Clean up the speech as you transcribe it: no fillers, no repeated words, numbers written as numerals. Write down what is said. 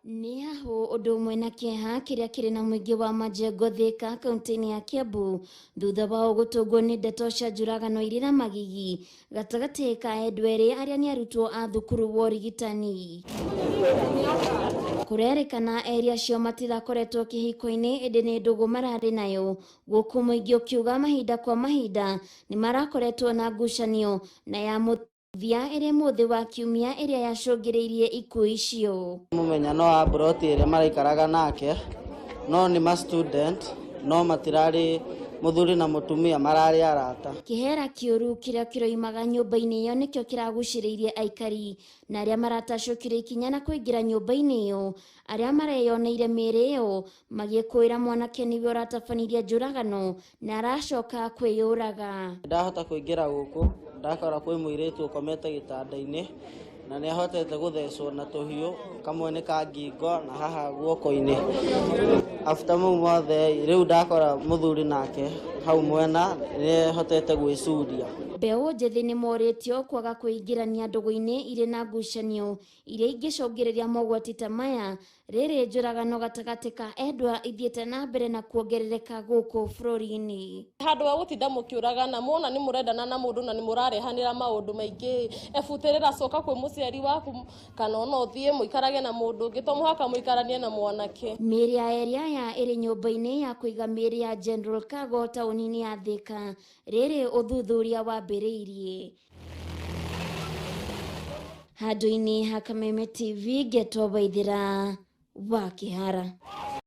Nĩ hahũ ũndũ ũmwe na kĩeha kĩrĩa kĩrĩ na mũingĩ wa Majengo Thika kaunti-inĩ ya Kiambu thutha wao gũtũngwo nĩ ndeto cia njũragano irĩ na magigi gatagatĩ ka endwa erĩ arĩa nĩ arutwo a thukuru wa ũrigitani. Kũrerĩkana erĩ acio matirakoretwo kĩhiko-inĩ ĩndĩ nĩ ndũgũ mararĩ nayo, gũkũ mũingĩ ũkiuga mahinda kwa mahinda nĩ marakoretwo na ngucanio na ya mũthia ĩrĩ mũthĩ wa kiumia ĩrĩa yacũngĩrĩirie ikuũ icio. Mũmenya no wa mburoti ĩrĩa maraikaraga nake no nĩ ma student no matirarĩ mũthuri na mũtumia mararĩ arata. Kĩhera kĩũru kĩrĩa kĩroimaga nyũmba-inĩ ĩyo nĩkĩo kĩragucĩrĩirie aikari na arĩa maratacũkire ikinya na kũingĩra nyũmba-inĩ ĩyo arĩa mareyoneire mĩĩrĩ ĩyo magĩkũĩra mwanake nĩwe ũratabanirie njũragano na aracoka kwĩyũraga. Ndahota kũingĩra gũkũ ndakora kwĩ mũirĩtu ũkomete gĩtanda-inĩ na nĩ ahotete gũthecwo na tũhiũ kamwe nĩ ka ngingo na haha guoko-inĩ. After mau mothe rĩu ndakora mũthuri nake hau mwena nĩ ahotete gwĩcuria. Mbeũ njĩthĩ nĩ morĩtio kwaga kwĩingĩrania ndũgũ-inĩ irĩ na ngucanio iria ingĩcũngĩrĩria mogwati ta maya rĩrĩ njũragano gatagatĩ ka endwa ithiĩte na mbere na kuongerereka gũkũ bũrũri-inĩ. Handũ ha gũtinda mũkĩũragana muona nĩ mũrendana na mũndũ na nĩ mũrarehanĩra maũndũ maingĩ, ebutĩrĩra coka kwĩ mũciari waku kana ona ũthiĩ mũikarage na mũndũ ũngĩ to mũhaka mũikaranie na mwanake. Mĩĩrĩ ya erĩ aya ĩrĩ nyũmba-inĩ ya kũiga mĩĩrĩ ya General Cargo taũni-inĩ ya Thika rĩrĩ ũthuthuria wambĩrĩirie. Handũ-inĩ ha Kameme TV ngetwo Waithĩra wa Kĩhara.